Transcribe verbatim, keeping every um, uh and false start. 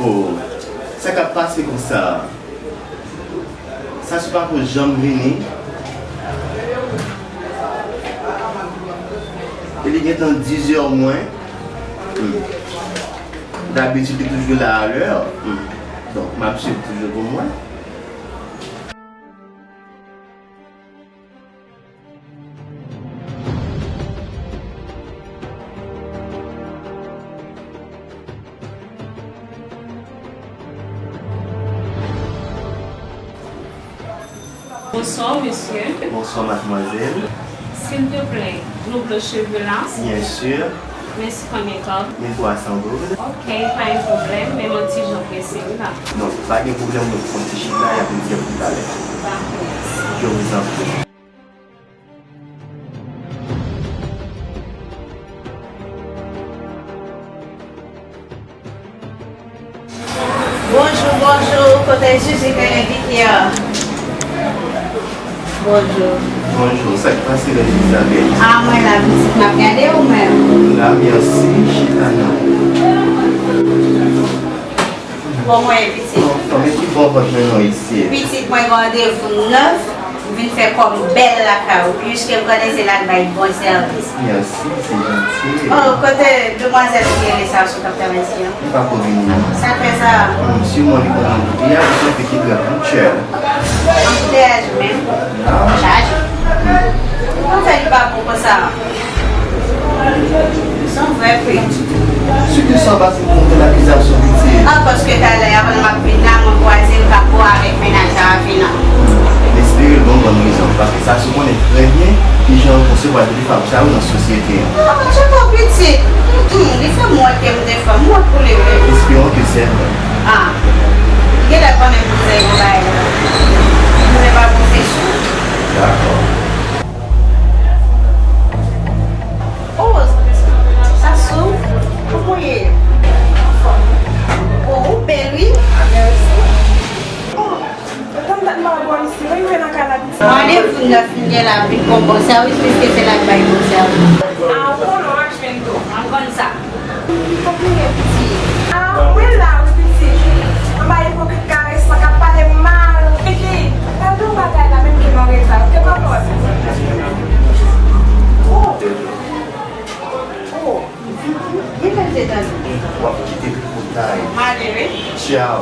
Oh, sa k ap pase konsa? Sasou pako janm vini. E li gentan diz è mwen. Hmm. Dabitid li toujou la a lè. Hmm. Donk, m ap swiv toujou pou mwen. Bonsoir, monsieur. Bonsoir, mademoiselle. S'il te plaît, double cheveux là. Bien sûr. Mèsi, konbyen kòb? Mil twa san goud. Ok, pa gen pwoblèm, men mwen ti jan prese wi la. Non, pa gen pwoblèm, nou pran ti chita, y ap di pou talè. Dakò, mèsi. Je vous en prie. Bonjou, bonjou. Kote Zizi k envite a? Bonjou. Bonjou. Sa k pase, Elizabeth? A, mwen la, pitit, m ap gade ou menm. La, mèsi. Chita non. Bon, mwen, pitit. Anfòm, e ki bò w ap mennen w isit? Pitit, mwen gen randevou nèf. M vin fè kò m bèl lakay ou, piske m konnen se la k bay bon sèvis. Mèsi, se janti. Oh, kote demwazèl ki rele Sasou k ap travay isit an? Li pako vini non. Sa k fè sa? Hmm, siman li konn anbouteyaj, li konn fè ki trè ponktyèl. Anbouteyaj menm? Non. Chaje. Kòman fè li pa bon konsa? Se yon vrè krim. Sou ki sa w baze pou w fè akizasyon pitit? A, paske talè a, pandan m ap vin la, mwen kwaze l k ap bwè avèk mennaj la, vin la. M espere l ba w bòn rezon, paske Sasou konnen trè byen kijan yo konsevwa de fanm sa yo nan sosyete an. A, tcheko pitit. Mm, mm, li fè m wont ke m te fanm, m wont pou li menm. Espérons que c'est vrai. A, li genlè konnen pou m te yon bagay la. Mwen pa pwofesyon. Dakò. Oh, Sasou, kòman w ye? Anfòm. Oh, ou bèl, wi. Mèsi. Oh, tann dat m pa wè bò isit, mwen rive nan kay la pitit. Randevou nèf m gen la, vin pran bon sèvis, piske se la k bay bon sèvis. A, ou konnen w a jwenn tou, m konn sa. Fòk nou gen pitit. A, mwen la wi pitit. Anba ipokrit karesan k ap pale m mal. Figi, pa di yon bagay la menm ke m anreta, ok kòkòt? Oh. Oh. Gen kèk detaj. W ap kite tripotay. M ale wi. Tchaw.